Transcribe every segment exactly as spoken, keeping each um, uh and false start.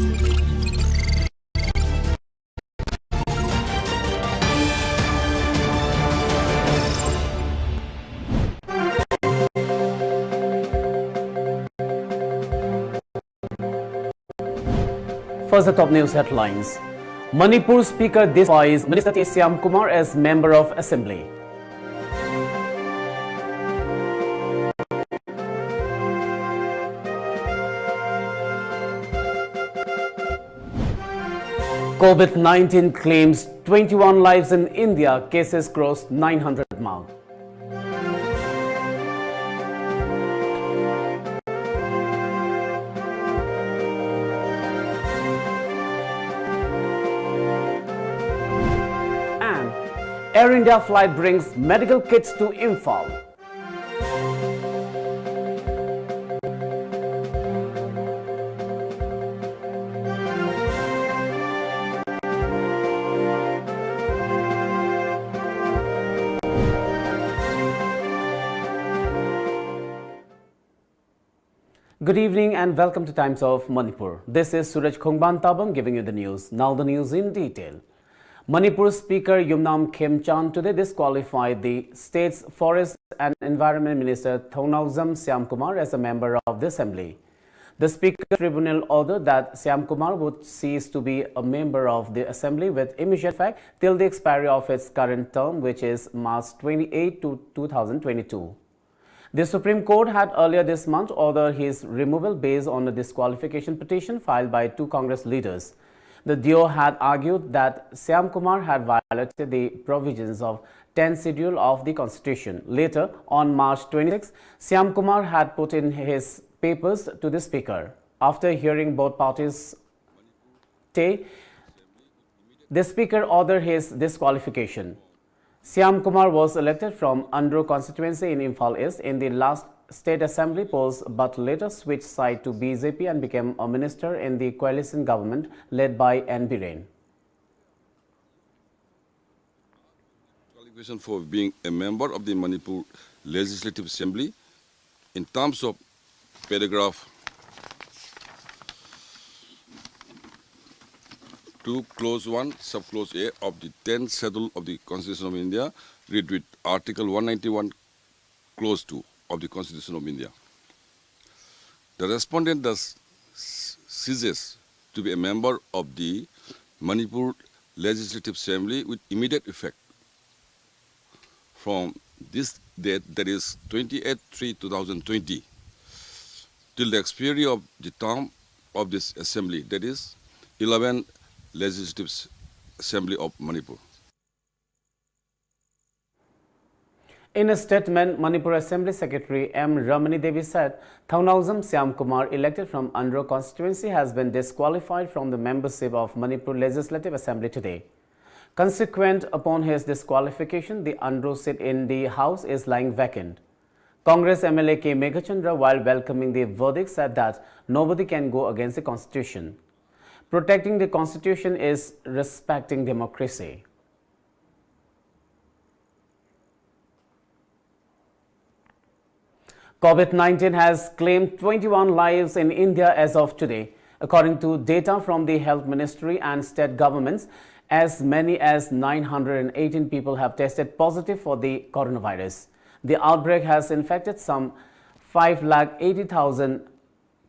First, the top news headlines. Manipur Speaker disqualifies Minister T Shyam Kumar as member of Assembly. COVID nineteen claims twenty-one lives in India, cases cross nine hundred mark. And Air India flight brings medical kits to Imphal. Good evening and welcome to Times of Manipur. This is Suraj Khongban Tabam giving you the news. Now the news in detail. Manipur Speaker Yumnam Khemchand today disqualified the state's Forest and Environment Minister Thounaojam Shyamkumar as a member of the Assembly. The Speaker Tribunal ordered that Shyamkumar would cease to be a member of the Assembly with immediate effect till the expiry of its current term, which is March twenty-eight to two thousand twenty-two. The Supreme Court had earlier this month ordered his removal based on a disqualification petition filed by two Congress leaders. The duo had argued that Shyamkumar had violated the provisions of tenth Schedule of the Constitution. Later, on March twenty-six, Shyamkumar had put in his papers to the Speaker. After hearing both parties' say, the Speaker ordered his disqualification. Shyamkumar was elected from Andro constituency in Imphal East in the last State Assembly polls, but later switched side to B J P and became a minister in the coalition government led by N Biren. Qualification for being a member of the Manipur Legislative Assembly in terms of paragraph two, clause one, subclause A of the tenth Schedule of the Constitution of India, read with Article one ninety-one, clause two of the Constitution of India. The respondent thus ceases to be a member of the Manipur Legislative Assembly with immediate effect from this date, that is twenty-eight three two thousand twenty, till the expiry of the term of this assembly, that is eleven Legislative Assembly of Manipur. In a statement, Manipur Assembly Secretary M Ramani Devi said Thounaojam Shyam Kumar, elected from Andro constituency, has been disqualified from the membership of Manipur Legislative Assembly today. Consequent upon his disqualification, the Andro seat in the House is lying vacant. Congress M L A K Meghachandra, while welcoming the verdict, said that nobody can go against the constitution. Protecting the constitution is respecting democracy. COVID nineteen has claimed twenty-one lives in India as of today. According to data from the Health Ministry and state governments, as many as nine hundred and eighteen people have tested positive for the coronavirus. The outbreak has infected some five lakh eighty thousand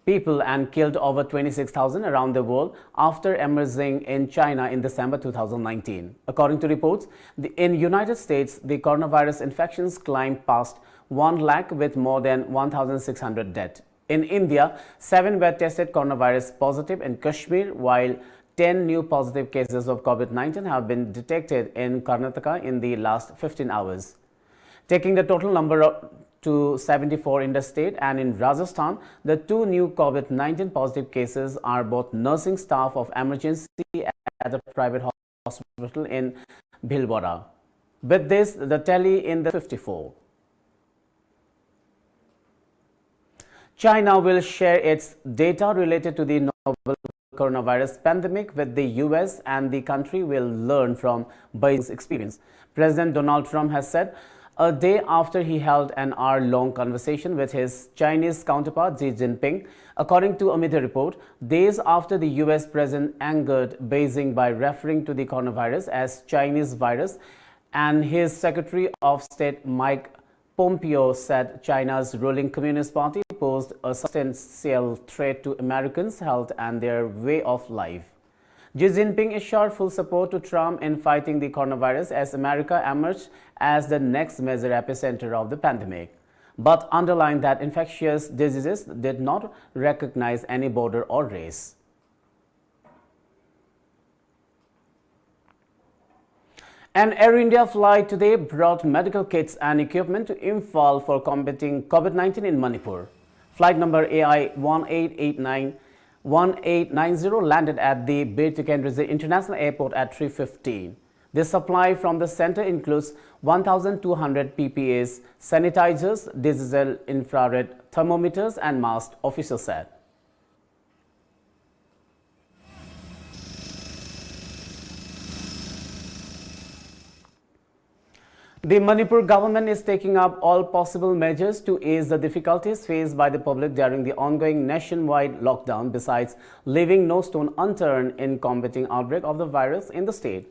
people and killed over twenty-six thousand around the world after emerging in China in December two thousand nineteen. According to reports, the, in United States, the coronavirus infections climbed past one lakh with more than one thousand six hundred deaths. In India, seven were tested coronavirus positive in Kashmir, while ten new positive cases of COVID nineteen have been detected in Karnataka in the last fifteen hours, taking the total number of, to seventy-four in the state. And in Rajasthan, the two new COVID nineteen positive cases are both nursing staff of emergency at a private hospital in Bhilwara. With this, the tally in the fifty-four. China will share its data related to the novel coronavirus pandemic with the U S, and the country will learn from Beijing's experience. President Donald Trump has said a day after he held an hour long conversation with his Chinese counterpart Xi Jinping. According to a media report, days after the U S president angered Beijing by referring to the coronavirus as Chinese virus, and his Secretary of State Mike Pompeo said China's ruling Communist Party posed a substantial threat to Americans' health and their way of life. Xi Jinping assured full support to Trump in fighting the coronavirus as America emerged as the next major epicenter of the pandemic, but underlined that infectious diseases did not recognize any border or race. An Air India flight today brought medical kits and equipment to Imphal for combating COVID nineteen in Manipur. Flight number A I one eight eight nine one eight nine zero landed at the Bir Tikendrajit International Airport at three fifteen. This supply from the center includes one thousand two hundred P P Es, sanitizers, digital infrared thermometers, and masks, officials said. The Manipur government is taking up all possible measures to ease the difficulties faced by the public during the ongoing nationwide lockdown, besides leaving no stone unturned in combating outbreak of the virus in the state.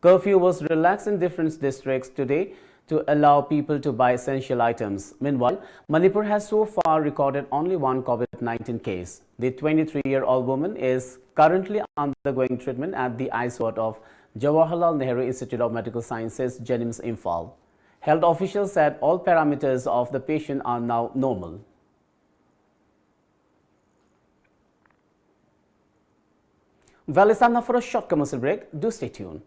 Curfew was relaxed in different districts today to allow people to buy essential items. Meanwhile, Manipur has so far recorded only one COVID nineteen case. The twenty-three-year-old woman is currently undergoing treatment at the I C U ward of Jawaharlal Nehru Institute of Medical Sciences, JNIMS, Imphal. Health officials said all parameters of the patient are now normal. Well, it's time now for a short commercial break. Do stay tuned.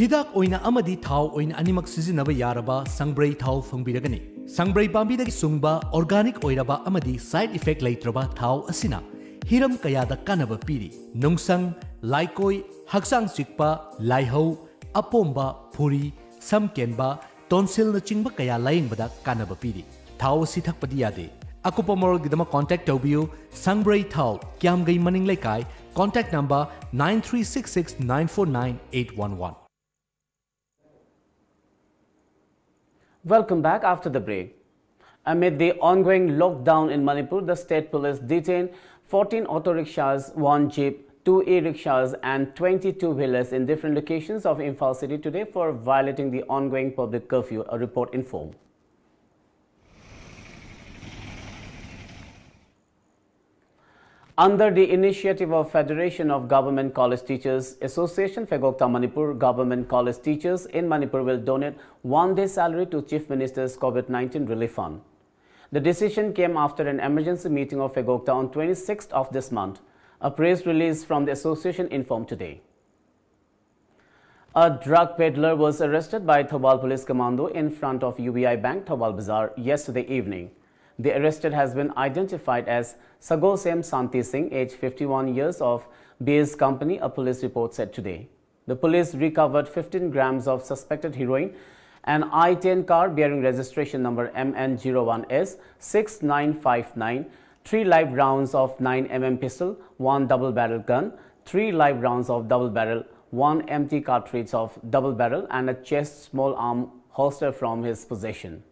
ꯍꯤꯗꯥꯛ ꯑꯣꯏꯅ ꯑꯃꯗꯤ ꯊꯥꯎ ꯑꯣꯏꯅ ꯑꯅꯤꯃꯛ ꯁꯤꯖꯤꯟꯅꯕ ꯌꯥꯔꯕ ꯁꯪꯕ꯭ꯔꯩ ꯊꯥꯎ ꯐꯪꯕꯤꯔꯒꯅꯤ꯫ ꯁꯪꯕ꯭ꯔꯩ ꯄꯥꯝꯕꯤꯗꯒꯤ ꯁꯨꯡꯕ organic ꯑꯣꯏꯔꯕ ꯑꯃꯗꯤ side effect ꯂꯩꯇ꯭ꯔꯕ ꯊꯥꯎ ꯑꯁꯤꯅ ꯍꯤꯔꯝ ꯀꯌꯥꯗ ꯀꯥꯟꯅꯕ ꯄꯤꯔꯤ꯫ ꯅꯨꯡꯁꯪ, ꯂꯥꯏꯀꯣꯏ, ꯍꯛꯆꯥꯡ ꯆꯤꯛꯄ, ꯂꯥꯏꯍꯧ, ꯑꯄꯣꯝꯕ, ꯐꯨꯔꯤ, ꯁꯝ ꯀꯦꯟꯕ, tonsilꯅꯆꯤꯡꯕ ꯀꯌꯥ ꯂꯥꯌꯦꯡꯕꯗ ꯀꯥꯟꯅꯕ ꯄꯤꯔꯤ꯫ ꯊꯥꯎ ꯑꯁꯤ ꯊꯛꯄꯗꯤ ꯌꯥꯗꯦ꯫ ꯑꯀꯨꯞꯄ ꯃꯔꯣꯜꯒꯤꯗꯃꯛ contact ꯇꯧꯕꯤꯌꯨ꯫ ꯁꯪꯕ꯭ꯔꯩ ꯊꯥꯎ, ꯀ꯭ꯌꯥꯝꯒꯩ ꯃꯅꯤꯡ ꯂꯩꯀꯥꯏ, contact number nine three six six nine four nine eight one one. Welcome back after the break. Amid the ongoing lockdown in Manipur, the state police detained fourteen auto rickshaws, one jeep, two e-rickshaws and twenty two-wheelers in different locations of Imphal city today for violating the ongoing public curfew, a report informed. Under the initiative of Federation of Government College Teachers Association, Phegokta Manipur Government College teachers in Manipur will donate one day salary to Chief Minister's COVID nineteen Relief Fund. The decision came after an emergency meeting of Phegokta on twenty-sixth of this month. A press release from the association informed today. A drug peddler was arrested by Thoubal Police Commando in front of U B I Bank, Thoubal Bazar, yesterday evening. The arrested has been identified as Sagosem Santi Singh, age fifty-one years, of B S Company, a police report said today. The police recovered fifteen grams of suspected heroin, an i ten car bearing registration number M N zero one S six nine five nine, three live rounds of nine M M pistol, one double barrel gun, three live rounds of double barrel, one empty cartridge of double barrel, and a chest small arm holster from his possession.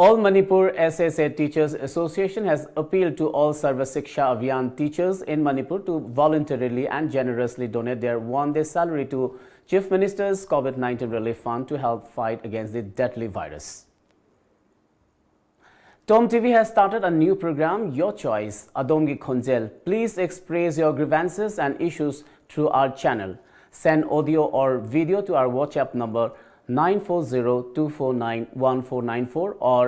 All Manipur S S A Teachers Association has appealed to all Sarva Shiksha Abhiyan teachers in Manipur to voluntarily and generously donate their one day salary to Chief Minister's COVID nineteen Relief Fund to help fight against the deadly virus. Tom T V has started a new program, Your Choice, Adomgi Khonjel. Please express your grievances and issues through our channel. Send audio or video to our WhatsApp number nine four zero two four nine one four nine four or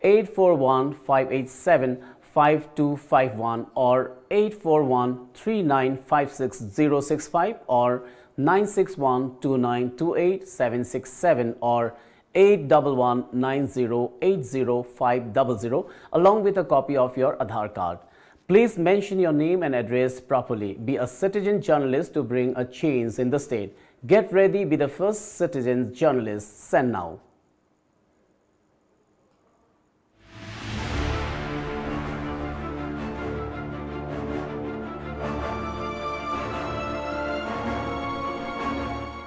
eight four one five eight seven five two five one or eight four one three nine five six zero six five or nine six one two nine two eight seven six seven or eight double one nine zero eight zero five double zero, along with a copy of your Aadhaar card. Please mention your name and address properly. Be a citizen journalist to bring a change in the state. Get ready, be the first citizen journalist. Send now.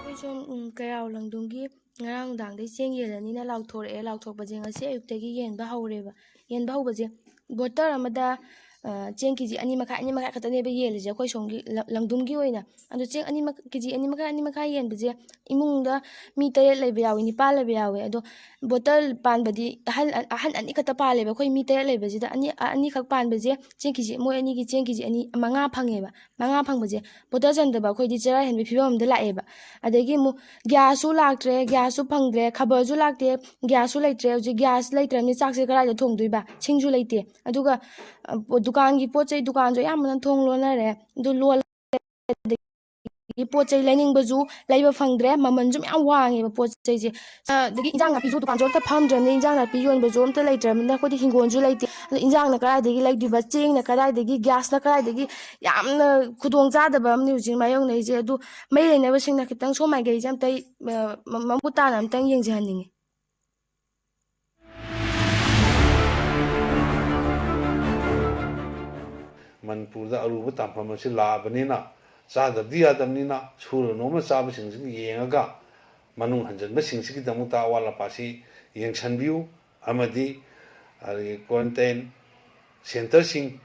ꯑꯩꯈꯣꯏ ꯁꯣꯝ, ꯎꯝ, ꯀꯩꯔꯥꯎ ꯂꯪꯗꯨꯝꯒꯤ ꯉꯔꯥꯡ ꯅꯨꯡꯗꯥꯡꯗꯩ ꯆꯦꯡ ꯌꯦꯜꯂꯅꯤꯅ ꯂꯥꯎꯊꯣꯔꯛꯑꯦ꯫ ꯂꯥꯎꯊꯣꯛꯄꯁꯦ ꯉꯁꯤ ꯑꯌꯨꯛꯇꯒꯤ ꯌꯦꯟꯕ ꯍꯧꯔꯦꯕ꯫ ꯌꯦꯟꯕ ꯍꯧꯕꯁꯦ ꯕꯣꯇꯜ ꯑꯃꯗ, ꯑ, ꯆꯦꯡ ꯀꯦ ꯖꯤ ꯑꯅꯤ ꯃꯈꯥꯏ, ꯑꯅꯤ ꯃꯈꯥꯏ ꯈꯛꯇꯅꯦꯕ ꯌꯦꯜꯂꯤꯁꯦ ꯑꯩꯈꯣꯏ ꯁꯣꯝꯒꯤ ꯂ-, ꯂꯪꯗꯨꯝꯒꯤ ꯑꯣꯏꯅ꯫ ꯑꯗꯣ ꯆꯦꯡ ꯑꯅꯤꯃꯛ, ꯀꯦ ꯖꯤ ꯑꯅꯤ ꯃꯈꯥꯏ, ꯑꯅꯤ ꯃꯈꯥꯏ ꯌꯦꯟꯕꯁꯦ ꯏꯃꯨꯡꯗ ꯃꯤ ꯇꯔꯦꯠ ꯂꯩꯕ ꯌꯥꯎꯏ, ꯅꯤꯄꯥꯜ ꯂꯩꯕ ꯌꯥꯎꯏ꯫ ꯑꯗꯣ ꯕꯣꯇꯜ ꯄꯥꯟꯕꯗꯤ ꯑꯍꯜ, ꯑꯍꯟ ꯑꯅꯤ ꯈꯛꯇ ꯄꯥꯜꯂꯦꯕ꯫ ꯑꯩꯈꯣꯏ ꯃꯤ ꯇꯔꯦꯠ ꯂꯩꯕꯁꯤꯗ ꯑꯅꯤ, ꯑꯅꯤꯈꯛ ꯄꯥꯟꯕꯁꯦ ꯆꯦꯡ ꯀꯦ ꯖꯤ, ꯃꯣꯏ ꯑꯅꯤꯒꯤ ꯆꯦꯡ ꯀꯦ ꯖꯤ ꯑꯅꯤ, ꯃꯉꯥ ꯐꯪꯉꯦꯕ꯫ ꯃꯉꯥ ꯐꯪꯕꯁꯦ ꯕꯣꯇꯜ ꯆꯟꯗꯕ ꯑꯩꯈꯣꯏꯗꯤ ꯆꯔꯥ ꯍꯦꯟꯕꯒꯤ ꯐꯤꯕꯝ ꯑꯃꯗ ꯂꯥꯛꯑꯦꯕ꯫ ꯑꯗꯒꯤ ꯑꯃꯨꯛ ꯒ꯭ꯌꯥꯁꯁꯨ ꯂꯥꯛꯇ꯭ꯔꯦ, ꯒ꯭ꯌꯥꯁꯁꯨ ꯐꯪꯗ꯭ꯔꯦ, ꯈꯕꯔꯁꯨ ꯂꯥꯛꯇꯦ, ꯒ꯭ꯌꯥꯁꯁꯨ ꯂꯩꯇ꯭ꯔꯦ꯫ ꯍꯧꯖꯤꯛ ꯒ꯭ꯌꯥꯁ ꯂꯩꯇ꯭ꯔꯕꯅꯤꯅ ꯆꯥꯛꯁꯦ ꯀꯗꯥꯏꯗ ꯊꯣꯡꯗꯣꯏꯕ? ꯁꯤꯡꯁꯨ ꯂꯩꯇꯦ꯫ ꯑꯗꯨꯒ, ꯑ, ꯗꯨꯀꯥꯟꯒꯤ ꯄꯣꯠ ꯆꯩ, ꯗꯨꯀꯥꯟꯁꯨ ꯑꯌꯥꯝꯕꯅ ꯊꯣꯡ ꯂꯣꯟꯅꯔꯦ꯫ ꯑꯗꯨ ꯂꯣꯜ-, ꯑꯗꯒꯤ ꯄꯣꯠ ꯆꯩ ꯂꯩꯅꯤꯡꯕꯁꯨ ꯂꯩꯕ ꯐꯪꯗ꯭ꯔꯦ, ꯃꯃꯜꯁꯨ ꯃꯌꯥꯝ ꯋꯥꯡꯉꯦꯕ ꯄꯣꯠ ꯆꯩꯁꯦ꯫ ꯑꯗꯒꯤ ꯏꯟꯖꯥꯡ ꯅꯥꯄꯤꯁꯨ ꯗꯨꯀꯥꯟꯁꯨ ꯑꯝꯇ ꯐꯝꯗ꯭ꯔꯕꯅꯤꯅ ꯏꯟꯖꯥꯡ ꯅꯥꯄꯤ ꯌꯣꯟꯕꯁꯨ ꯑꯝꯇ ꯂꯩꯇ꯭ꯔꯕꯅꯤꯅ ꯑꯩꯈꯣꯏꯗꯤ ꯍꯤꯡꯒꯣꯜꯁꯨ ꯂꯩꯇꯦ꯫ ꯑꯗꯣ ꯏꯟꯖꯥꯡꯅ ꯀꯗꯥꯏꯗꯒꯤ ꯂꯩꯗꯣꯏꯕ? ꯆꯦꯡꯅ ꯀꯗꯥꯏꯗꯒꯤ? ꯒ꯭ꯌꯥꯁꯅ ꯀꯗꯥꯏꯗꯒꯤ? ꯌꯥꯝꯅ ꯈꯨꯗꯣꯡ ꯆꯥꯗꯕ ꯑꯃꯅꯤ ꯍꯧꯖꯤꯛ ꯃꯥꯌꯣꯛꯅꯔꯤꯁꯦ꯫ ꯑꯗꯨ ꯃꯔꯤ ꯂꯩꯅꯕꯁꯤꯡꯅ ꯈꯤꯇꯪ ꯁꯣꯝ ꯃꯥꯏꯀꯩꯁꯦ ꯑꯝꯇ, ꯑ, ꯃ-, ꯃꯃꯨꯠ ꯇꯥꯅ ꯑꯝꯇꯪ ꯌꯦꯡꯖꯍꯟꯅꯤꯡꯉꯤ꯫ ꯃꯅꯤꯄꯨꯔꯗ ꯑꯔꯨꯕ ꯇꯥꯟꯐꯝ ꯑꯁꯤ ꯂꯥꯛꯑꯕꯅꯤꯅ ꯆꯥꯗꯕꯗꯤ ꯌꯥꯗꯕꯅꯤꯅ ꯁꯨꯔ ꯅꯣꯝꯃ ꯆꯥꯕꯁꯤꯡꯁꯤꯅ ꯌꯦꯡꯉꯒ ꯃꯅꯨꯡ ꯍꯟꯖꯟꯕꯁꯤꯡꯁꯤꯒꯤꯗꯃꯛꯇ ꯑꯋꯥꯠ ꯑꯄꯥꯁꯤ ꯌꯦꯡꯁꯤꯟꯕꯤꯌꯨ ꯑꯃꯗꯤ ꯑꯗꯒꯤ quarantine centreꯁꯤꯡ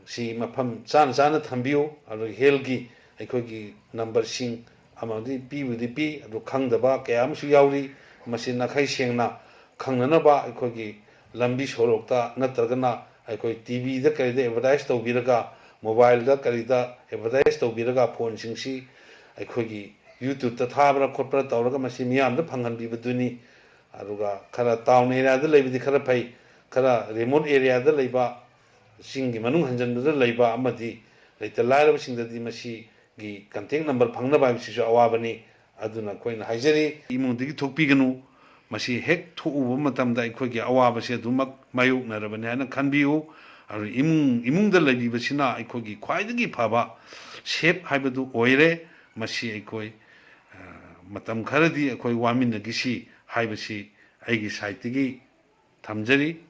ꯁꯤ ꯃꯐꯝ ꯆꯥꯅ ꯆꯥꯅ ꯊꯝꯕꯤꯌꯨ꯫ ꯑꯗꯨꯒ healthꯀꯤ ꯑꯩꯈꯣꯏꯒꯤ numberꯁꯤꯡ ꯑꯃꯗꯤ ꯄꯤꯕꯨꯗꯤ ꯄꯤ, ꯑꯗꯨ ꯈꯪꯗꯕ ꯀꯌꯥ ꯑꯃꯁꯨ ꯌꯥꯎꯔꯤ꯫ ꯃꯁꯤ ꯅꯥꯈꯩ ꯁꯦꯡꯅ ꯈꯪꯅꯅꯕ ꯑꯩꯈꯣꯏꯒꯤ ꯂꯝꯕꯤ ꯁꯣꯔꯣꯛꯇ ꯅꯠꯇ꯭ꯔꯒꯅ ꯑꯩꯈꯣꯏ TVꯗ ꯀꯔꯤꯗ advertise ꯇꯧꯕꯤꯔꯒ, mobileꯗ ꯀꯔꯤꯗ advertise ꯇꯧꯕꯤꯔꯒ phoneꯁꯤꯡꯁꯤ ꯑꯩꯈꯣꯏꯒꯤ YouTubeꯇ ꯊꯥꯕ꯭ꯔꯥ ꯈꯣꯠꯄ꯭ꯔꯥ ꯇꯧꯔꯒ ꯃꯁꯤ ꯃꯤꯌꯥꯝꯗ ꯐꯪꯍꯟꯕꯤꯕꯗꯨꯅꯤ꯫ ꯑꯗꯨꯒ ꯈꯔ town areaꯗ ꯂꯩꯕꯗꯤ ꯈꯔ ꯐꯩ, ꯈꯔ ꯔꯤꯃꯣꯠ ꯑꯦꯔꯤꯌꯥꯗ ꯂꯩꯕ, ꯆꯤꯡꯒꯤ ꯃꯅꯨꯡ ꯍꯟꯖꯤꯟꯕꯗ ꯂꯩꯕ ꯑꯃꯗꯤ ꯂꯩꯇ ꯂꯥꯏꯔꯕꯁꯤꯡꯗꯗꯤ ꯃꯁꯤꯒꯤ ꯀꯟꯇꯦꯛ ꯅꯝꯕꯔ ꯐꯪꯅꯕ ꯍꯥꯏꯕꯁꯤꯁꯨ ꯑꯋꯥꯕꯅꯤ꯫ ꯑꯗꯨꯅ ꯑꯩꯈꯣꯏꯅ ꯍꯥꯏꯖꯔꯤ, ꯏꯃꯨꯡꯗꯒꯤ ꯊꯣꯛꯄꯤꯒꯅꯨ꯫ ꯃꯁꯤ ꯍꯦꯛ ꯊꯣꯛꯎꯕ ꯃꯇꯝꯗ ꯑꯩꯈꯣꯏꯒꯤ ꯑꯋꯥꯕꯁꯤ ꯑꯗꯨꯃꯛ ꯃꯥꯌꯣꯛꯅꯔꯕꯅꯤ ꯍꯥꯏꯅ ꯈꯟꯕꯤꯌꯨ꯫ ꯑꯗꯨ ꯏꯃꯨꯡ, ꯏꯃꯨꯡꯗ ꯂꯩꯕꯤꯕꯁꯤꯅ ꯑꯩꯈꯣꯏꯒꯤ ꯈ꯭ꯋꯥꯏꯗꯒꯤ ꯐꯕ ꯁꯦꯞ ꯍꯥꯏꯕꯗꯨ ꯑꯣꯏꯔꯦ꯫ ꯃꯁꯤ ꯑꯩꯈꯣꯏ, ꯑ, ꯃꯇꯝ ꯈꯔꯗꯤ ꯑꯩꯈꯣꯏ ꯋꯥꯃꯤꯟꯅꯈꯤꯁꯤ ꯍꯥꯏꯕꯁꯤ ꯑꯩꯒꯤ ꯁꯥꯏꯠꯇꯒꯤ ꯊꯝꯖꯔꯤ꯫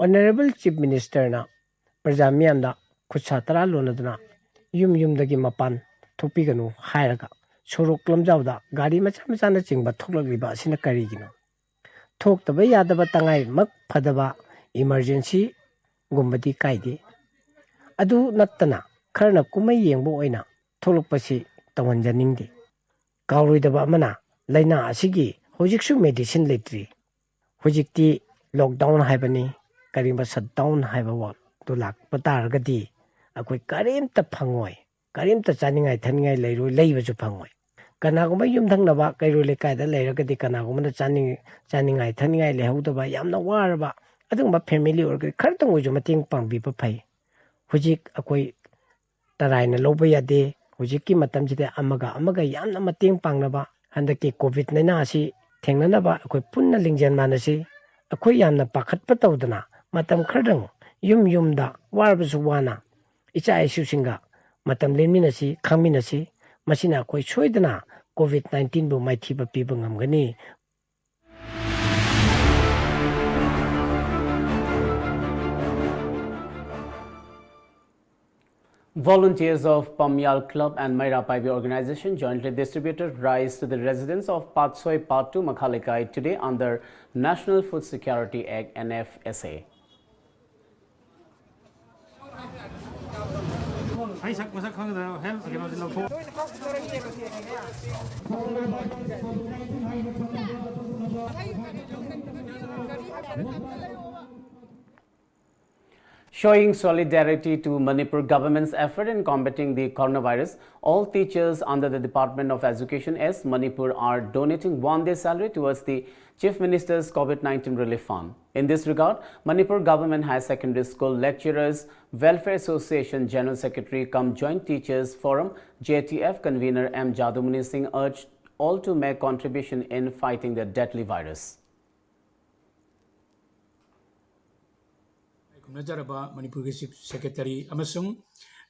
ꯑꯣꯅꯔꯦꯕꯜ ꯆꯤꯐ ꯃꯤꯅꯤꯁꯇꯔꯅ ꯄ꯭ꯔꯖꯥ ꯃꯤꯌꯥꯝꯗ ꯈꯨꯠ ꯁꯥ ꯇꯔꯥ ꯂꯣꯟꯅꯗꯨꯅ ꯌꯨꯝ ꯌꯨꯝꯗꯒꯤ ꯃꯄꯥꯟ ꯊꯣꯛꯄꯤꯒꯅꯨ ꯍꯥꯏꯔꯒ ꯁꯣꯔꯣꯛ ꯂꯝꯖꯥꯎꯗ ꯒꯥꯔꯤ ꯃꯆꯥ ꯃꯆꯥꯅꯆꯤꯡꯕ ꯊꯣꯛꯂꯛꯂꯤꯕ ꯑꯁꯤꯅ ꯀꯔꯤꯒꯤꯅꯣ? ꯊꯣꯛꯇꯕ ꯌꯥꯗꯕ ꯇꯉꯥꯏꯃꯛ ꯐꯗꯕ ꯏꯃꯥꯔꯖꯦꯟꯁꯤꯒꯨꯝꯕꯗꯤ ꯀꯥꯏꯗꯦ꯫ ꯑꯗꯨ ꯅꯠꯇꯅ ꯈꯔꯅ ꯀꯨꯝꯍꯩ ꯌꯦꯡꯕ ꯑꯣꯏꯅ ꯊꯣꯛꯂꯛꯄꯁꯤ ꯇꯧꯍꯟꯖꯅꯤꯡꯗꯦ꯫ ꯀꯥꯎꯔꯣꯏꯗꯕ ꯑꯃꯅ, ꯂꯥꯏꯅꯥ ꯑꯁꯤꯒꯤ ꯍꯧꯖꯤꯛꯁꯨ ꯃꯦꯗꯤꯁꯤꯟ ꯂꯩꯇ꯭ꯔꯤ꯫ ꯍꯧꯖꯤꯛꯇꯤ ꯂꯣꯛꯗꯥꯎꯟ ꯍꯥꯏꯕꯅꯤ, ꯀꯔꯤꯒꯨꯝꯕ ꯁꯠꯗꯥꯎꯟ ꯍꯥꯏꯕ ꯋꯥꯔꯗꯇꯨ ꯂꯥꯛꯄ ꯇꯥꯔꯒꯗꯤ ꯑꯩꯈꯣꯏ ꯀꯔꯤꯝꯇ ꯐꯪꯉꯣꯏ, ꯀꯔꯤꯝꯇ ꯆꯥꯅꯤꯡꯉꯥꯏ ꯊꯛꯅꯤꯡꯉꯥꯏ ꯂꯩꯔꯣꯏ, ꯂꯩꯕꯁꯨ ꯐꯪꯉꯣꯏ꯫ ꯀꯅꯥꯒꯨꯝꯕ ꯌꯨꯝꯊꯪꯅꯕ ꯀꯩꯔꯣꯏ ꯂꯩꯀꯥꯏꯗ ꯂꯩꯔꯒꯗꯤ ꯀꯅꯥꯒꯨꯝꯕꯅ ꯆꯥꯅꯤꯡ-, ꯆꯥꯅꯤꯡꯉꯥꯏ ꯊꯛꯅꯤꯡꯉꯥꯏ ꯂꯩꯍꯧꯗꯕ, ꯌꯥꯝꯅ ꯋꯥꯔꯕ ꯑꯗꯨꯒꯨꯝꯕ ꯐꯦꯃꯤꯂꯤ ꯑꯣꯏꯔꯒꯗꯤ ꯈꯔꯇꯪ ꯑꯣꯏꯔꯁꯨ ꯃꯇꯦꯡ ꯄꯥꯡꯕꯤꯕ ꯐꯩ꯫ ꯍꯧꯖꯤꯛ ꯑꯩꯈꯣꯏ ꯇꯔꯥꯏꯅ ꯂꯧꯕ ꯌꯥꯗꯦ꯫ ꯍꯧꯖꯤꯛꯀꯤ ꯃꯇꯝꯁꯤꯗ ꯑꯃꯒ ꯑꯃꯒ ꯌꯥꯝꯅ ꯃꯇꯦꯡ ꯄꯥꯡꯅꯕ, ꯍꯟꯗꯛꯀꯤ ꯀꯣꯚꯤꯗ ꯂꯥꯏꯅꯥ ꯑꯁꯤ ꯊꯦꯡꯅꯅꯕ ꯑꯩꯈꯣꯏ ꯄꯨꯟꯅ ꯂꯤꯡꯖꯦꯜ ꯃꯥꯟꯅꯁꯤ꯫ ꯑꯩꯈꯣꯏ ꯌꯥꯝꯅ ꯄꯥꯈꯠꯄ ꯇꯧꯗꯅ ꯃꯇꯝ ꯈꯔꯗꯪ ꯌꯨꯝ ꯌꯨꯝꯗ ꯋꯥꯔꯕꯁꯨ ꯋꯥꯅ ꯏꯆꯥ ꯏꯁꯨꯁꯤꯡꯒ ꯃꯇꯝ ꯂꯦꯟꯃꯤꯟꯅꯁꯤ, ꯈꯪꯃꯤꯟꯅꯁꯤ꯫ ꯃꯁꯤꯅ ꯑꯩꯈꯣꯏ ꯁꯣꯏꯗꯅ ꯀꯣꯚꯤꯗ ꯅꯥꯏꯟꯇꯤꯟꯕꯨ ꯃꯥꯏꯊꯤꯕ ꯄꯤꯕ ꯉꯝꯒꯅꯤ꯫ Volunteers of Pamyal Club and Meira Paibi organization jointly distributed rice to the residents of Patsoi Patu Makhalekai today under National Food Security Act, N F S A. Showing solidarity to Manipur government's effort in combating the coronavirus, all teachers under the Department of Education S Manipur are donating one day salary towards the Chief Minister's COVID nineteen Relief Fund. In this regard, Manipur Government Higher Secondary School Lecturers Welfare Association General Secretary cum Joint Teachers Forum J T F convener M Jadumuni Singh urged all to make contribution in fighting the deadly virus. ꯈꯨꯝꯅꯖꯔꯕ ꯃꯅꯤꯄꯨꯔꯒꯤ Chief Secretary ꯑꯃꯁꯨꯡ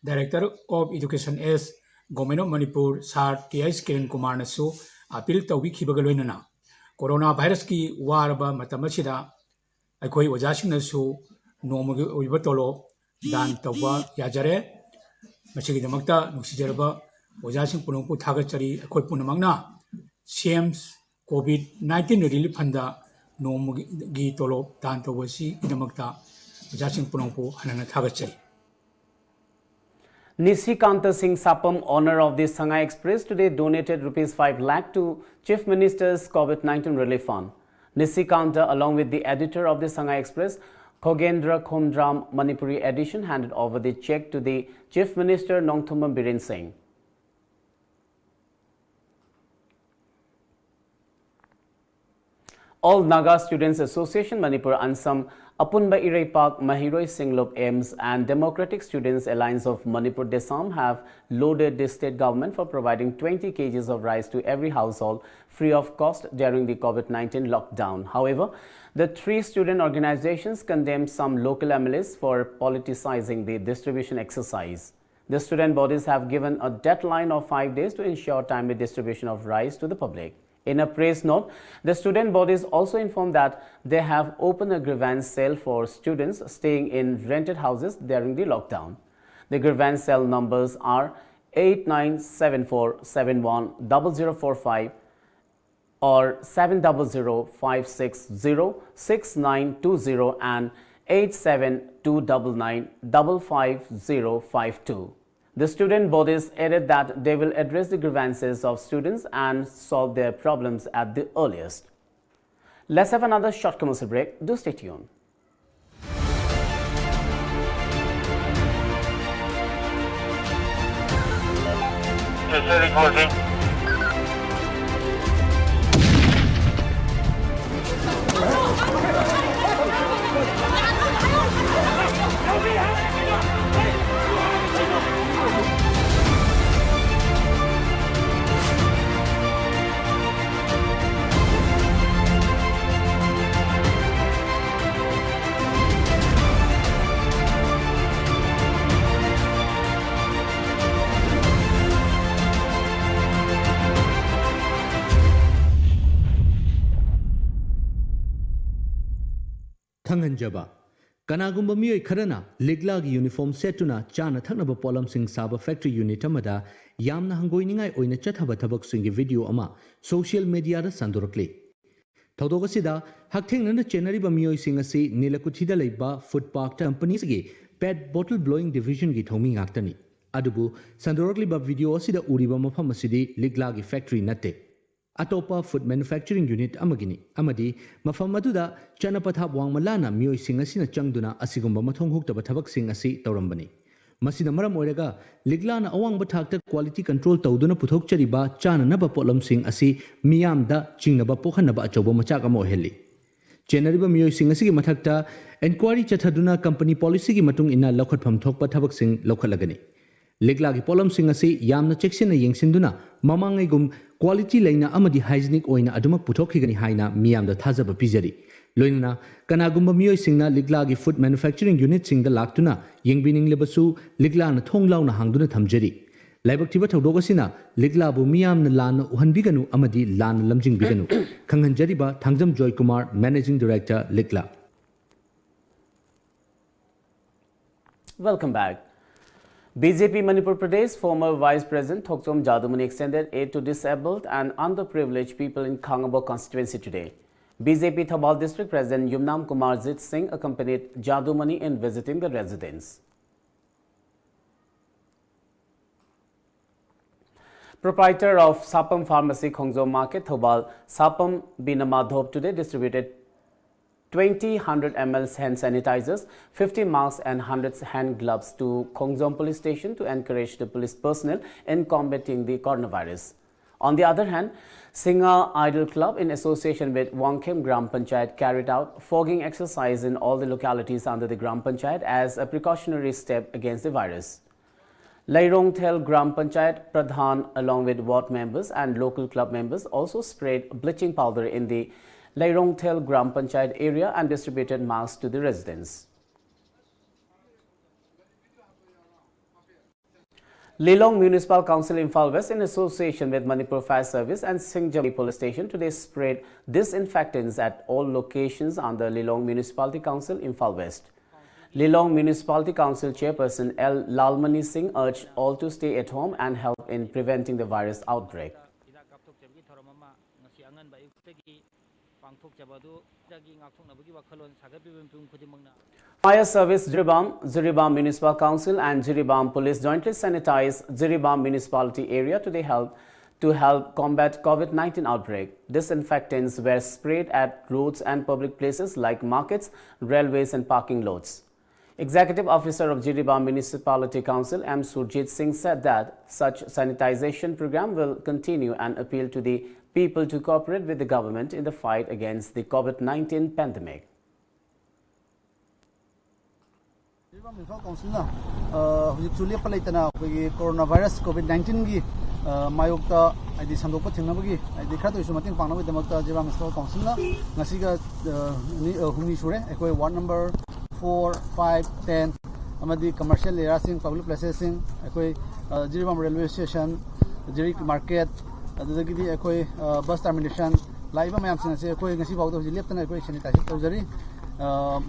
Director of Education S Government of Manipur Sir T H Kiran Kumar ꯅꯁꯨ appeal ꯇꯧꯕꯤꯈꯤꯕꯒ ꯂꯣꯏꯅꯅ corona virus ꯀꯤ ꯋꯥꯔꯕ ꯃꯇꯝ ꯑꯁꯤꯗ ꯑꯩꯈꯣꯏ ꯑꯣꯖꯥꯁꯤꯡꯅꯁꯨ ꯅꯣꯡꯃꯒꯤ ꯑꯣꯏꯕ ꯇꯣꯂꯣꯞ ꯗꯥꯟ ꯇꯧꯕ ꯌꯥꯖꯔꯦ꯫ ꯃꯁꯤꯒꯤꯗꯃꯛꯇ ꯅꯨꯡꯁꯤꯖꯔꯕ ꯑꯣꯖꯥꯁꯤꯡ ꯄꯨꯝꯅꯃꯛꯄꯨ ꯊꯥꯒꯠꯆꯔꯤ꯫ ꯑꯩꯈꯣꯏ ꯄꯨꯝꯅꯃꯛꯅ CM COVID nineteen Relief Fund ꯗ ꯅꯣꯡꯃꯒꯤ ꯇꯣꯂꯣꯞ ꯗꯥꯟ ꯇꯧꯕ ꯑꯁꯤꯒꯤꯗꯃꯛꯇ ꯑꯣꯖꯥꯁꯤꯡ ꯄꯨꯝꯅꯃꯛꯄꯨ ꯍꯟꯅ ꯍꯟꯅ ꯊꯥꯒꯠꯆꯔꯤ꯫ Nishikanta Singh Sapam, owner of the Sangai Express, today donated rupees five lakh to Chief Minister's COVID nineteen Relief Fund. Nishikanta, along with the editor of the Sangai Express, Khogendra Khomdram Manipuri edition, handed over the check to the Chief Minister Nongthombam Biren Singh. All Naga Students Association Manipur ANSAM, Apunba Ireipak, Mahiroi Singlup AIMS, and Democratic Students Alliance of Manipur DESAM have lauded the state government for providing twenty kgs of rice to every household free of cost during the COVID nineteen lockdown. However, the three student organizations condemned some local MLAs for politicizing the distribution exercise. The student bodies have given a deadline of five days to ensure timely distribution of rice to the public. In a press note, the student bodies also informed that they have opened a grievance cell for students staying in rented houses during the lockdown. The grievance cell numbers are eight nine seven four seven one double zero four five or seven double zero five six zero six nine two zero and eight seven two double nine double five zero five two. The student bodies added that they will address the grievances of students and solve their problems at the earliest. Let's have another short commercial break. Do stay tuned. Reporting. ꯈꯪꯍꯟꯖꯕ, ꯀꯅꯥꯒꯨꯝꯕ ꯃꯤꯑꯣꯏ ꯈꯔꯅ ꯂꯤꯛꯂꯥꯒꯤ uniform ꯁꯦꯠꯇꯨꯅ ꯆꯥꯅ ꯊꯛꯅꯕ ꯄꯣꯠꯂꯝꯁꯤꯡ ꯁꯥꯕ factory unit ꯑꯃꯗ ꯌꯥꯝꯅ ꯍꯪꯒꯣꯏꯅꯤꯡꯉꯥꯏ ꯑꯣꯏꯅ ꯆꯠꯊꯕ ꯊꯕꯛꯁꯤꯡꯒꯤ ꯚꯤꯗꯤꯑꯣ ꯑꯃ ꯁꯣꯁꯤꯌꯦꯜ ꯃꯤꯗꯤꯌꯥꯗ ꯁꯟꯗꯣꯔꯛꯂꯤ꯫ ꯊꯧꯗꯣꯛ ꯑꯁꯤꯗ ꯍꯛꯊꯦꯡꯅꯅ ꯆꯦꯟꯅꯔꯤꯕ ꯃꯤꯑꯣꯏꯁꯤꯡ ꯑꯁꯤ ꯅꯤꯂꯀꯨꯊꯤꯗ ꯂꯩꯕ ꯐꯨꯗ ꯄꯥꯔꯛꯇ ꯀꯝꯄꯅꯤꯁꯤꯒꯤ ꯄꯦꯠ ꯕꯣꯇꯜ ꯕ꯭ꯂꯣꯌꯤꯡ ꯗꯤꯚꯤꯖꯟꯒꯤ ꯊꯧꯃꯤ ꯉꯥꯛꯇꯅꯤ꯫ ꯑꯗꯨꯕꯨ ꯁꯟꯗꯣꯔꯛꯂꯤꯕ ꯚꯤꯗꯤꯑꯣ ꯑꯁꯤꯗ ꯎꯔꯤꯕ ꯃꯐꯝ ꯑꯁꯤꯗꯤ ꯂꯤꯛꯂꯥꯒꯤ ꯐꯦꯛꯇꯔꯤ ꯅꯠꯇꯦ꯫ ꯑꯇꯣꯞꯄ ꯐꯨꯗ ꯃꯦꯅꯨꯐꯦꯛꯆꯔꯤꯡ ꯌꯨꯅꯤꯠ ꯑꯃꯒꯤꯅꯤ ꯑꯃꯗꯤ ꯃꯐꯝ ꯑꯗꯨꯗ ꯆꯠꯅ ꯄꯊꯥꯞ ꯋꯥꯡꯃ ꯂꯥꯟꯅ ꯃꯤꯑꯣꯏꯁꯤꯡ ꯑꯁꯤꯅ ꯆꯪꯗꯨꯅ ꯑꯁꯤꯒꯨꯝꯕ ꯃꯊꯣꯡ ꯍꯨꯛꯇꯕ ꯊꯕꯛꯁꯤꯡ ꯑꯁꯤ ꯇꯧꯔꯝꯕꯅꯤ꯫ ꯃꯁꯤꯅ ꯃꯔꯝ ꯑꯣꯏꯔꯒ ꯂꯤꯛꯂꯥꯅ ꯑꯋꯥꯡꯕ ꯊꯥꯛꯇ ꯀ꯭ꯋꯥꯂꯤꯇꯤ ꯀꯟꯇ꯭ꯔꯣꯜ ꯇꯧꯗꯨꯅ ꯄꯨꯊꯣꯛꯆꯔꯤꯕ ꯆꯥꯅꯅꯕ ꯄꯣꯠꯂꯝꯁꯤꯡ ꯑꯁꯤ ꯃꯤꯌꯥꯝꯗ ꯆꯤꯡꯅꯕ ꯄꯣꯛꯍꯟꯅꯕ ꯑꯆꯧꯕ ꯃꯆꯥꯛ ꯑꯃ ꯑꯣꯏꯍꯜꯂꯤ꯫ ꯆꯦꯟꯅꯔꯤꯕ ꯃꯤꯑꯣꯏꯁꯤꯡ ꯑꯁꯤꯒꯤ ꯃꯊꯛꯇ ꯏꯟꯀ꯭ꯋꯥꯏꯔꯤ ꯆꯠꯊꯗꯨꯅ ꯀꯝꯄꯅꯤ ꯄꯣꯂꯤꯁꯤꯒꯤ ꯃꯇꯨꯡ ꯏꯟꯅ ꯂꯧꯈꯠꯐꯝ ꯊꯣꯛꯄ ꯊꯕꯛꯁꯤꯡ ꯂꯧꯈꯠꯂꯒꯅꯤ꯫ ꯂꯤꯛꯂꯥꯒꯤ ꯄꯣꯠꯂꯝꯁꯤꯡ ꯑꯁꯤ ꯌꯥꯝꯅ ꯆꯦꯛꯁꯤꯟꯅ ꯌꯦꯡꯁꯤꯟꯗꯨꯅ ꯃꯃꯥꯡꯉꯩꯒꯨꯝ ꯀ꯭ꯋꯥꯂꯤꯇꯤ ꯂꯩꯅ ꯑꯃꯗꯤ ꯍꯥꯏꯖꯤꯅꯤꯛ ꯑꯣꯏꯅ ꯑꯗꯨꯃꯛ ꯄꯨꯊꯣꯛꯈꯤꯒꯅꯤ ꯍꯥꯏꯅ ꯃꯤꯌꯥꯝꯗ ꯊꯥꯖꯕ ꯄꯤꯖꯔꯤ꯫ ꯂꯣꯏꯅꯅ ꯀꯅꯥꯒꯨꯝꯕ ꯃꯤꯑꯣꯏꯁꯤꯡꯅ ꯂꯤꯛꯂꯥꯒꯤ ꯐꯨꯗ ꯃꯦꯅꯨꯐꯦꯛꯆꯔꯤꯡ ꯌꯨꯅꯤꯠꯁꯤꯡꯗ ꯂꯥꯛꯇꯨꯅ ꯌꯦꯡꯕꯤꯅꯤꯡꯂꯕꯁꯨ ꯂꯤꯛꯂꯥꯅ ꯊꯣꯡ ꯂꯥꯎꯅ ꯍꯥꯡꯗꯨꯅ ꯊꯝꯖꯔꯤ꯫ ꯂꯥꯏꯕꯛ ꯊꯤꯕ ꯊꯧꯗꯣꯛ ꯑꯁꯤꯅ ꯂꯤꯛꯂꯥꯕꯨ ꯃꯤꯌꯥꯝꯅ ꯂꯥꯟꯅ ꯎꯍꯟꯕꯤꯒꯅꯨ ꯑꯃꯗꯤ ꯂꯥꯟꯅ ꯂꯝꯖꯤꯡꯕꯤꯒꯅꯨ꯫ ꯈꯪꯍꯟꯖꯔꯤꯕ ꯊꯥꯡꯖꯝ ꯖꯣꯏꯀꯨꯃꯥꯔ, Managing Director, ꯂꯤꯛꯂꯥ꯫ Welcome back. B J P Manipur Pradesh former Vice President Thokchom Jadumani extended aid to disabled and underprivileged people in Khangabok constituency today. B J P Thoubal District President Yumnam Kumar Jit Singh accompanied Jadumani in visiting the residence. Proprietor of Sapam Pharmacy, Khongjom Market, Thoubal, Sapam Bina Madhop, today distributed twenty hundred ml hand sanitizers, fifty masks and hundred hand gloves to Khongjom Police Station to encourage the police personnel in combating the coronavirus. On the other hand, Singa Idol Club, in association with Wangkhem Gram Panchayat, carried out fogging exercise in all the localities under the Gram Panchayat as a precautionary step against the virus. Leirongthel Gram Panchayat Pradhan, along with ward members and local club members, also sprayed bleaching powder in the Leirongthel Gram Panchayat area and distributed masks to the residents. Lilong Municipal Council Imphal West, in association with Manipur Fire Service and Singjam Police Station, today sprayed disinfectants at all locations under Lilong Municipality Council Imphal West. Lilong Municipality Council Chairperson L Lalmani Singh urged all to stay at home and help in preventing the virus outbreak. ꯄꯥꯡꯊꯣꯛꯆꯕ ꯑꯗꯨ ꯗꯒꯤ ꯉꯥꯛꯊꯣꯛꯅꯕꯒꯤ ꯋꯥꯈꯜꯂꯣꯟ ꯁꯥꯒꯠꯄꯤꯕ ꯃꯤꯄꯨꯝ ꯈꯨꯗꯤꯡꯃꯛꯅ Fire Service Jiribam, Jiribam Municipal Council and Jiribam Police jointly sanitized Jiribam Municipality area to the help to help combat COVID nineteen outbreak. Disinfectants were sprayed at roads and public places like markets, railways and parking lots. Executive Officer of Jiribam Municipality Council M Surjit Singh said that such sanitization program will continue and appeal to the people to cooperate with the government in the fight against the COVID nineteen pandemic. Jiribam municipal ꯀꯥꯎꯟꯁꯤꯜꯅ ꯍꯧꯖꯤꯛꯁꯨ ꯂꯦꯞꯄ ꯂꯩꯇꯅ ꯑꯩꯈꯣꯏꯒꯤ corona virus COVID ꯅꯥꯏꯟꯇꯤꯟꯒꯤ ꯃꯥꯌꯣꯛꯇ ꯍꯥꯏꯗꯤ ꯁꯟꯗꯣꯛꯄ ꯊꯤꯡꯅꯕꯒꯤ ꯍꯥꯏꯗꯤ ꯈꯔꯗ ꯑꯣꯏꯔꯁꯨ ꯃꯇꯦꯡ ꯄꯥꯡꯅꯕꯒꯤꯗꯃꯛꯇ ꯖꯤꯔꯤꯕꯥꯝ ꯃ꯭ꯌꯨꯅꯤꯁꯤꯄꯥꯜ ꯀꯥꯎꯟꯁꯤꯜꯅ ꯉꯁꯤꯒ ꯍꯨꯝꯅꯤ ꯁꯨꯔꯦ ꯑꯩꯈꯣꯏ ward number four five ten ꯑꯃꯗꯤ ꯀꯃꯔꯁꯤꯌꯦꯜ ꯑꯦꯔꯤꯌꯥꯁꯤꯡ ꯄꯕ꯭ꯂꯤꯛ ꯄ꯭ꯂꯦꯁꯦꯁꯁꯤꯡ ꯑꯩꯈꯣꯏ ꯖꯤꯔꯤꯕꯥꯝ ꯔꯦꯜꯋꯦ ꯁ꯭ꯇꯦꯁꯟ ꯖꯤꯔꯤ ꯃꯥꯔꯀꯦꯠ ꯑꯗꯨꯗꯒꯤꯗꯤ ꯑꯩꯈꯣꯏ ꯕꯁ ꯇꯔꯃꯤꯅꯦꯁꯟ ꯂꯥꯛꯏꯕ ꯃꯌꯥꯝꯁꯤꯡ ꯑꯁꯤ ꯑꯩꯈꯣꯏ ꯉꯁꯤ ꯐꯥꯎꯗ ꯍꯧꯖꯤꯛ ꯂꯦꯞꯇꯅ ꯑꯩꯈꯣꯏ ꯁꯦꯅꯤꯇꯥꯏꯖꯦꯁꯟ ꯇꯧꯖꯔꯤ꯫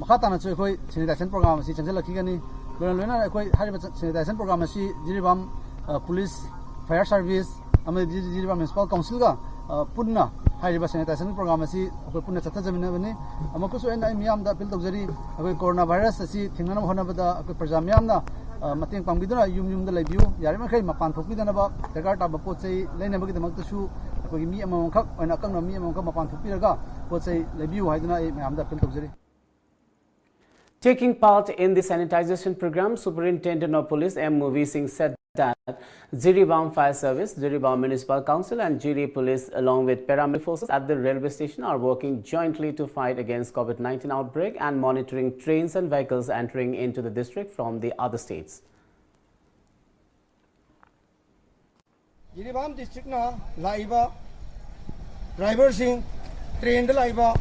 ꯃꯈꯥ ꯇꯥꯅꯁꯨ ꯑꯩꯈꯣꯏ ꯁꯦꯅꯤꯇꯥꯏꯖꯦꯁꯟ ꯄ꯭ꯔꯣꯒ꯭ꯔꯥꯝ ꯑꯁꯤ ꯆꯪꯁꯤꯜꯂꯛꯈꯤꯒꯅꯤ꯫ ꯂꯣꯏꯅ ꯂꯣꯏꯅ ꯑꯩꯈꯣꯏ ꯍꯥꯏꯔꯤꯕ ꯁꯦꯅꯤꯇꯥꯏꯖꯦꯁꯟ ꯄ꯭ꯔꯣꯒ꯭ꯔꯥꯝ ꯑꯁꯤ ꯖꯤꯔꯤꯕꯥꯝ ꯄꯨꯂꯤꯁ, ꯐꯥꯌꯔ ꯁꯥꯔꯚꯤꯁ ꯑꯃꯗꯤ ꯖꯤꯔꯤꯕꯥꯝ ꯃ꯭ꯌꯨꯅꯤꯁꯤꯄꯥꯜ ꯀꯥꯎꯟꯁꯤꯜꯒ ꯄꯨꯟꯅ ꯍꯥꯏꯔꯤꯕ ꯁꯦꯅꯤꯇꯥꯏꯖꯦꯁꯟ ꯄ꯭ꯔꯣꯒ꯭ꯔꯥꯝ ꯑꯁꯤ ꯑꯩꯈꯣꯏ ꯄꯨꯟꯅ ꯆꯠꯊꯖꯃꯤꯟꯅꯕꯅꯤ꯫ ꯑꯃꯨꯛꯀꯁꯨ ꯑꯩꯅ ꯑꯩ ꯃꯤꯌꯥꯝꯗ ꯑꯄꯤꯜ ꯇꯧꯖꯔꯤ, ꯑꯩꯈꯣꯏ ꯀꯣꯔꯣꯅꯥ ꯚꯥꯏꯔꯁ ꯑꯁꯤ ꯊꯤꯡꯅꯅꯕ ꯍꯣꯠꯅꯕꯗ ꯑꯩꯈꯣꯏ ꯄ꯭ꯔꯖꯥ ꯃꯤꯌꯥꯝꯅ ꯃꯇꯦꯡ ꯄꯥꯡꯕꯤꯗꯨꯅ ꯌꯨꯝ ꯌꯨꯝꯗ ꯂꯩꯕꯤꯌꯨ꯫ ꯌꯥꯔꯤꯕꯃꯈꯩ ꯃꯄꯥꯟ ꯊꯣꯛꯄꯤꯗꯅꯕ, ꯗꯔꯀꯥꯔ ꯇꯥꯕ ꯄꯣꯠ ꯆꯩ ꯂꯩꯅꯕꯒꯤꯗꯃꯛꯇꯁꯨ ꯑꯩꯈꯣꯏꯒꯤ ꯃꯤ ꯑꯃꯃꯝꯈꯛ ꯑꯣꯏꯅ, ꯑꯀꯛꯅꯕ ꯃꯤ ꯑꯃꯃꯝꯈꯛ ꯃꯄꯥꯟ ꯊꯣꯛꯄꯤꯔꯒ ꯄꯣꯠ ꯆꯩ ꯂꯩꯕꯤꯌꯨ ꯍꯥꯏꯗꯨꯅ ꯑꯩ ꯃꯌꯥꯝꯗ ꯑꯄꯤꯜ ꯇꯧꯖꯔꯤ꯫ Taking part in the sanitization program, Superintendent of Police M Movi Singh said that Jiribam Fire Service, Jiribam Municipal Council, and Jiri Police, along with paramilitary forces at the railway station, are working jointly to fight against COVID nineteen outbreak and monitoring trains and vehicles entering into the district from the other states. Jiribam ꯗꯤꯁꯇ꯭ꯔꯤꯛꯅ ꯂꯥꯛꯏꯕ ꯗ꯭ꯔꯥꯏꯚꯔꯁꯤꯡ, ꯇ꯭ꯔꯦꯟꯗ ꯂꯥꯛꯏꯕ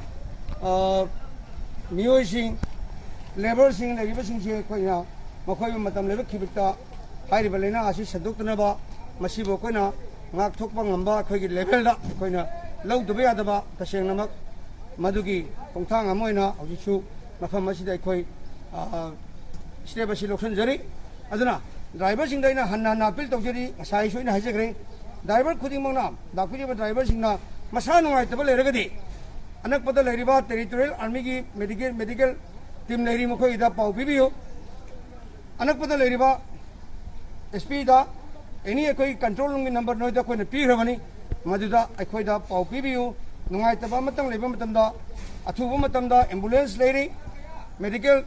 ꯃꯤꯑꯣꯏꯁꯤꯡ, ꯂꯦꯕꯔꯁꯤꯡ ꯂꯩꯔꯤꯕꯁꯤꯡꯁꯦ ꯑꯩꯈꯣꯏꯅ ꯃꯈꯣꯏꯕꯨ ꯃꯇꯝ ꯂꯩꯕ ꯈꯤꯕꯤꯛꯇ ꯍꯥꯏꯔꯤꯕ ꯂꯥꯏꯅꯥ ꯑꯁꯤ ꯁꯟꯗꯣꯛꯇꯅꯕ, ꯃꯁꯤꯕꯨ ꯑꯩꯈꯣꯏꯅ ꯉꯥꯛꯊꯣꯛꯄ ꯉꯝꯕ ꯑꯩꯈꯣꯏꯒꯤ ꯂꯦꯚꯦꯜꯗ ꯑꯩꯈꯣꯏꯅ ꯂꯧꯗꯕ ꯌꯥꯗꯕ ꯇꯁꯦꯡꯅꯃꯛ ꯃꯗꯨꯒꯤ ꯈꯣꯡꯊꯥꯡ ꯑꯃ ꯑꯣꯏꯅ ꯍꯧꯖꯤꯛꯁꯨ ꯃꯐꯝ ꯑꯁꯤꯗ ꯑꯩꯈꯣꯏ ꯁ꯭ꯇꯦꯞ ꯑꯁꯤ ꯂꯧꯁꯤꯟꯖꯔꯤ꯫ ꯑꯗꯨꯅ ꯗ꯭ꯔꯥꯏꯚꯔꯁꯤꯡꯗ ꯑꯩꯅ ꯍꯟꯅ ꯍꯟꯅ ꯑꯄꯤꯜ ꯇꯧꯖꯔꯤ꯫ ꯉꯁꯥꯏꯁꯨ ꯑꯩꯅ ꯍꯥꯏꯖꯈ꯭ꯔꯦ, ꯗ꯭ꯔꯥꯏꯚꯔ ꯈꯨꯗꯤꯡꯃꯛꯅ, ꯂꯥꯛꯄꯤꯔꯤꯕ ꯗ꯭ꯔꯥꯏꯚꯔꯁꯤꯡꯅ ꯃꯁꯥ ꯅꯨꯡꯉꯥꯏꯇꯕ ꯂꯩꯔꯒꯗꯤ ꯑꯅꯛꯄꯗ ꯂꯩꯔꯤꯕ ꯇꯦꯔꯤꯇꯣꯔꯤꯌꯦꯜ ꯑꯥꯔꯃꯤꯒꯤ ꯃꯦꯗꯤꯀꯦꯜ ꯃꯦꯗꯤꯀꯦꯜ ꯇꯤꯝ ꯂꯩꯔꯤ, ꯃꯈꯣꯏꯗ ꯄꯥꯎ ꯄꯤꯕꯤꯌꯨ꯫ ꯑꯅꯛꯄꯗ ꯂꯩꯔꯤꯕ ꯑꯦꯁ ꯄꯤꯗ ꯑꯦꯅꯤ ꯑꯩꯈꯣꯏ ꯀꯟꯇ꯭ꯔꯣꯜ ꯔꯨꯝꯒꯤ ꯅꯝꯕꯔ ꯅꯣꯏꯗ ꯑꯩꯈꯣꯏꯅ ꯄꯤꯈ꯭ꯔꯕꯅꯤ, ꯃꯗꯨꯗ ꯑꯩꯈꯣꯏꯗ ꯄꯥꯎ ꯄꯤꯕꯤꯌꯨ꯫ ꯅꯨꯡꯉꯥꯏꯇꯕ ꯑꯃꯇꯪ ꯂꯩꯕ ꯃꯇꯝꯗ ꯑꯊꯨꯕ ꯃꯇꯝꯗ ꯑꯦꯝꯕꯨꯂꯦꯟꯁ ꯂꯩꯔꯤ, ꯃꯦꯗꯤꯀꯦꯜ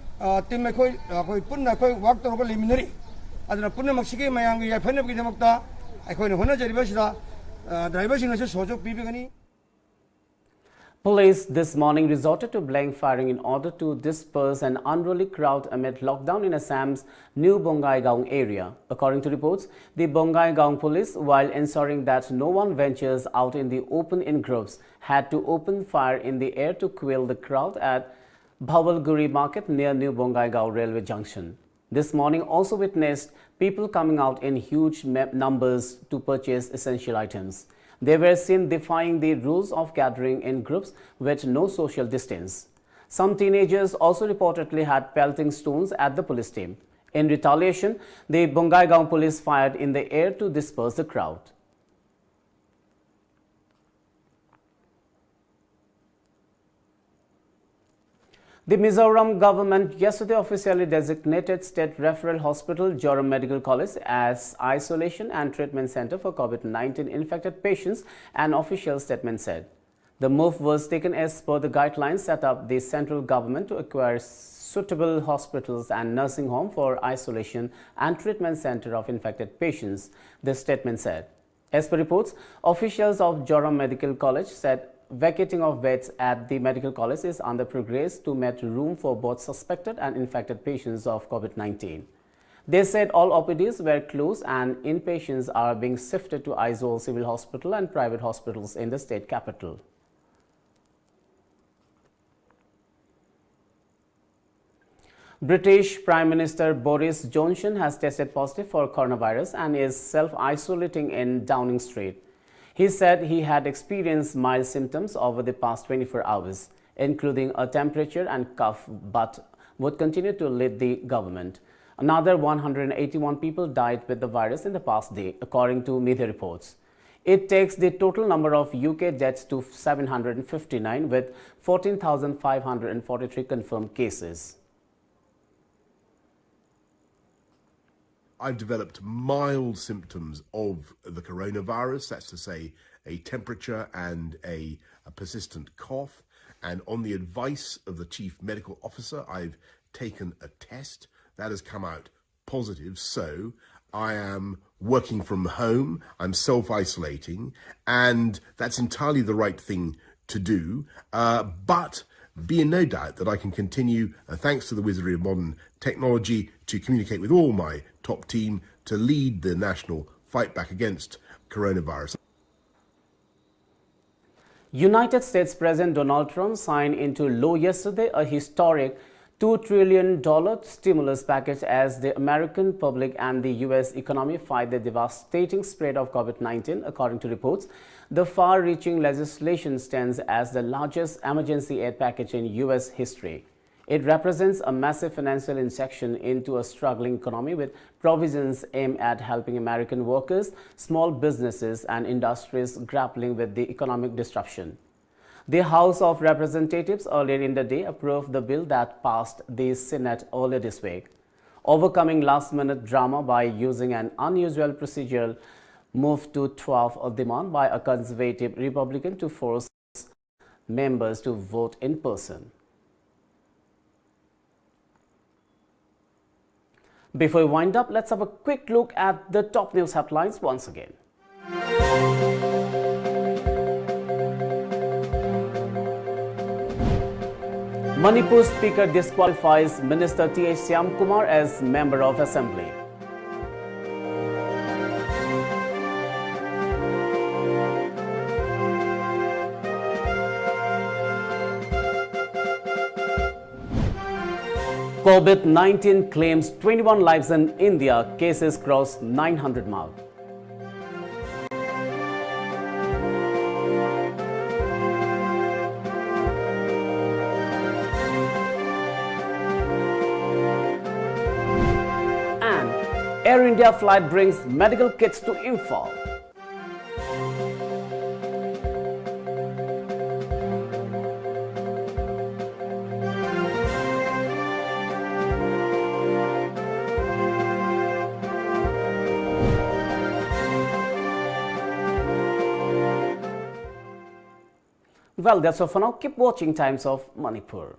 ꯇꯤꯝ ꯑꯩꯈꯣꯏ ꯑꯩꯈꯣꯏ ꯄꯨꯟꯅ ꯑꯩꯈꯣꯏ ꯋꯥꯛ ꯇꯧꯔꯒ ꯂꯩꯃꯤꯟꯅꯔꯤ꯫ ꯑꯗꯨꯅ ꯄꯨꯝꯅꯃꯛꯁꯤꯒꯤ ꯃꯌꯥꯝꯒꯤ ꯌꯥꯏꯐꯅꯕꯒꯤꯗꯃꯛꯇ ꯑꯩꯈꯣꯏꯅ ꯍꯣꯠꯅꯖꯔꯤꯕꯁꯤꯗ ꯗ꯭ꯔꯥꯏꯚꯔꯁꯤꯡꯅꯁꯨ ꯁꯍꯌꯣꯒ ꯄꯤꯕꯤꯒꯅꯤ꯫ Police this morning resorted to blank firing in order to disperse an unruly crowd amid lockdown in Assam's New Bongaigaon area. According to reports, the Bongaigaon police, while ensuring that no one ventures out in the open in groups, had to open fire in the air to quell the crowd at Bhawalguri market near New Bongaigaon railway junction. This morning also witnessed people coming out in huge me- numbers to purchase essential items. They were seen defying the rules of gathering in groups with no social distance. Some teenagers also reportedly had pelting stones at the police team. In retaliation, the Bongaigaon police fired in the air to disperse the crowd. The Mizoram government yesterday officially designated State Referral Hospital, Joram Medical College, as isolation and treatment center for COVID nineteen infected patients, an official statement said. The move was taken as per the guidelines set up the central government to acquire suitable hospitals and nursing home for isolation and treatment center of infected patients, the statement said. As per reports, officials of Joram Medical College said vacating of beds at the medical college is under progress to make room for both suspected and infected patients of COVID nineteen. They said all O P Ds were closed and inpatients are being shifted to Aizawl Civil Hospital and private hospitals in the state capital. British Prime Minister Boris Johnson has tested positive for coronavirus and is self-isolating in Downing Street. He said he had experienced mild symptoms over the past twenty-four hours, including a temperature and cough, but would continue to lead the government. Another one hundred eighty-one people died with the virus in the past day, according to media reports. It takes the total number of U K deaths to seven hundred fifty-nine, with fourteen thousand five hundred forty-three confirmed cases. I've developed mild symptoms of the coronavirus, that's to say, a temperature and a, a persistent cough. And on the advice of the chief medical officer, I've taken a test that has come out positive. So I am working from home, I'm self isolating, and that's entirely the right thing to do. Uh, but be in no doubt that I can continue, uh, thanks to the wizardry of modern technology, to communicate with all my top team to lead the national fight back against coronavirus. United States President Donald Trump signed into law yesterday a historic two trillion dollar stimulus package as the American public and the U S economy fight the devastating spread of COVID nineteen, according to reports. The far-reaching legislation stands as the largest emergency aid package in U S history. It represents a massive financial injection into a struggling economy, with provisions aimed at helping American workers, small businesses, and industries grappling with the economic disruption. The House of Representatives earlier in the day approved the bill that passed the Senate earlier this week, overcoming last-minute drama by using an unusual procedural move to thwart a demand by a conservative Republican to force members to vote in person. Before we wind up, let's have a quick look at the top news headlines once again. Manipur Speaker disqualifies Minister T H Shyamkumar as Member of Assembly. COVID nineteen claims twenty-one lives in India, cases cross nine hundred mark. And Air India flight brings medical kits to Imphal. Well, that's all for now. Keep watching Times of Manipur.